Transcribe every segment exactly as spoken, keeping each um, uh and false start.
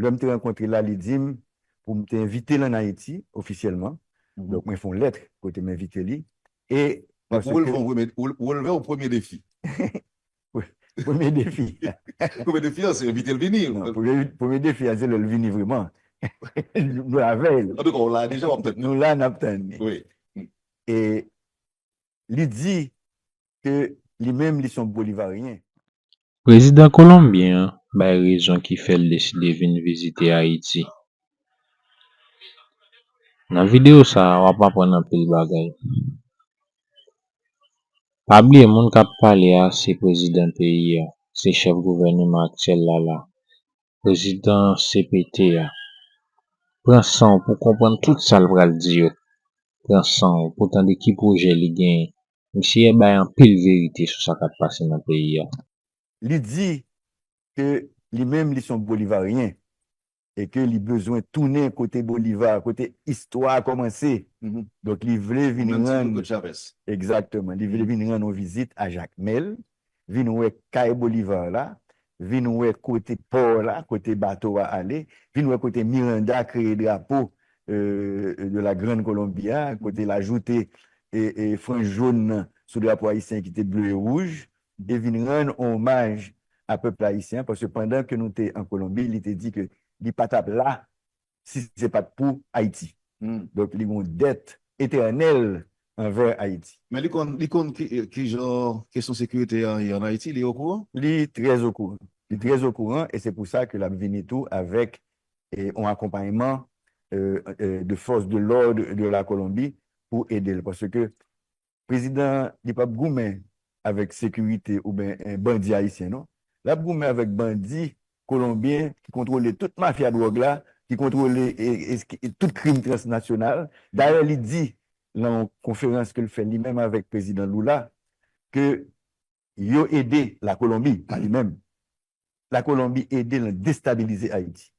Lè m te rankontre l la, li di m pou m te envite l ann Ayiti ofisyèlman. Donk, mwen fè yon lèt kote m envite li. E Donk, ou releve yon premye, ou, ou releve yon premye defi. Premye defi. Premye defi an, se envite l vini. Non, premye, premye defi an, se lè l vini vreman. Nou avè l. Antouka, ou la deja, w ap tann li. Nou la, n ap tann li. Wi. E li di ke li menm, li se yon bolivaryen. Prezidan kolonbyen an bay rezon ki fè l deside vin vizite Ayiti. Nan videyo sa a, w ap aprann anpil bagay. Pa bliye moun k ap pale a se prezidan peyi a, se chèf gouvèneman aktyèl la la, prezidan C P T a. Pran san w pou w konprann tout sa l pral di yo. Pran san w pou w tande ki pwojè li genyen. Misye bay anpil verite sou sa k ap pase nan peyi a. Li di ke li menm, li se yon bolivaryen e ke li bezwen tounen kote Bolivar, kote istwa a kòmanse. Donk, li vle vin Menm ti rann, bout kot Chavez. Egzakteman, li vle vin rann yon vizit a Jakmèl, vin wè kay Bolivar la, vin wè kote pò la, kote bato a ale, vin wè kote Miranda kreye drapo euh, de la Grande Colombie a, kote l ajoute e, e franj jòn nan sou drapo ayisyen ki te ble e wouj, e vin rann omaj a pèp ayisyen, paske pandan ke nou te an Kolonbi, li te di ke li pa t ap la si se pa t pou Ayiti. Donk, li gen yon dèt etènèl anvè Ayiti. Men li konn, li konn ki, ki jan kesyon sekirite a ye ann Ayiti, li okouran? Li trè okouran. Li trè okouran, e se pou sa ke l ap vini tou avèk e, yon akonpayman euh, euh, de force de l'ordre de la Colombie pou ede l. Paske prezidan li p ap goumen avèk sekirite oubyen eh, bandi ayisyen, non. L ap goumen avèk bandi kolonbyen ki kontwole tout mafya dwòg la, ki kontwole e, e, e, tout krim transnasyonal. Dayè, li di nan yon konferans ke l fè li menm avèk prezidan Lula ke yo ede la Kolonbi, pa li menm. La Kolonbi ede l destabilize Ayiti.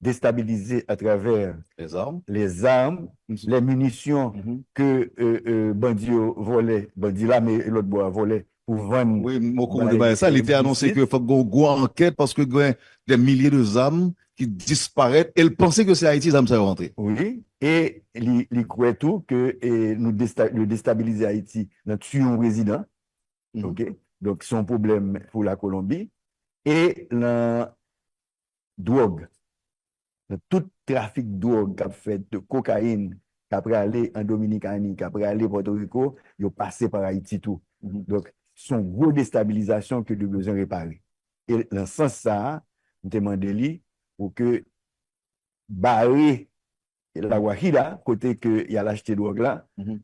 Destabilize atravè Les armes. les armes, les munitions ke euh, euh, bandi yo vòlè, bandi lame lòt bò a vòlè pou vann. Wi, m okouran de bagay sa. Li te anonse ke fòk gen yon gwo ankèt paske gen des milliers de zam ki disparèt e l panse ke se Ayiti zam sa yo rantre. Wi, e li, li kwè tou ke e, nou desta, yo destabilize Ayiti nan tiye yon prezidan. Ok? Donk, se yon pwoblèm pou la Kolonbi. E nan dwòg, nan tout trafik dwòg k ap fèt, de kokayin k ap prale an Dominikani, k ap prale Pòtoriko, yo pase pa Ayiti tou. Donk, se yon gwo destabilizasyon ke nou bezwen repare. E nan sans sa a, m te mande li pou ke bare La Guajira, kote ke y al achte dwòg la,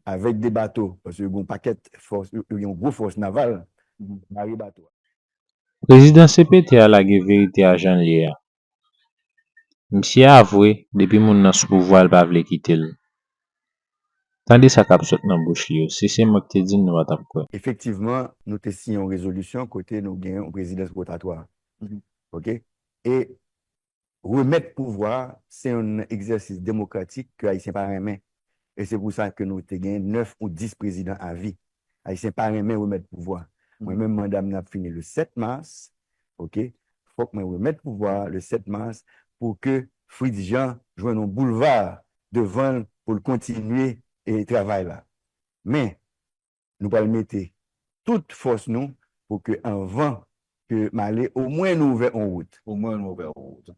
avèk de bato, paske gen yon pakèt fòs, gen yon gwo fòs naval, bare bato a. Prezidan C P T a lage verite a jan l ye a. Misye avwe, depi moun nan sou pouvwa l pa vle kite l. Tande sa k ap sot nan bouch li yo. Si se mwen ki te di l, nou pa t ap kwè. Efektivman, nou te siyen yon rezolisyon kote nou gen yon prezidans wotatwa. Ok? E remèt pouvwa a, se yon egzèsis demokratik ke Ayisyen pa renmen. E se pou sa ke nou te gen nèf ou dis prezidan avi. Ayisyen pa renmen remèt pouvwa. Mwen menm, manda m nan ap fini le sèt mas. Ok? Fòk mwen remèt pouvwa a le sèt mas pou ke Fritz Jean jwenn yon boulva devan l pou l kontinye e travay la. Men, nou pral mete tout fòs nou pou ke anvan ke m ale, omwen nou ouvè yon wout. Omwen nou ouvè yon wout.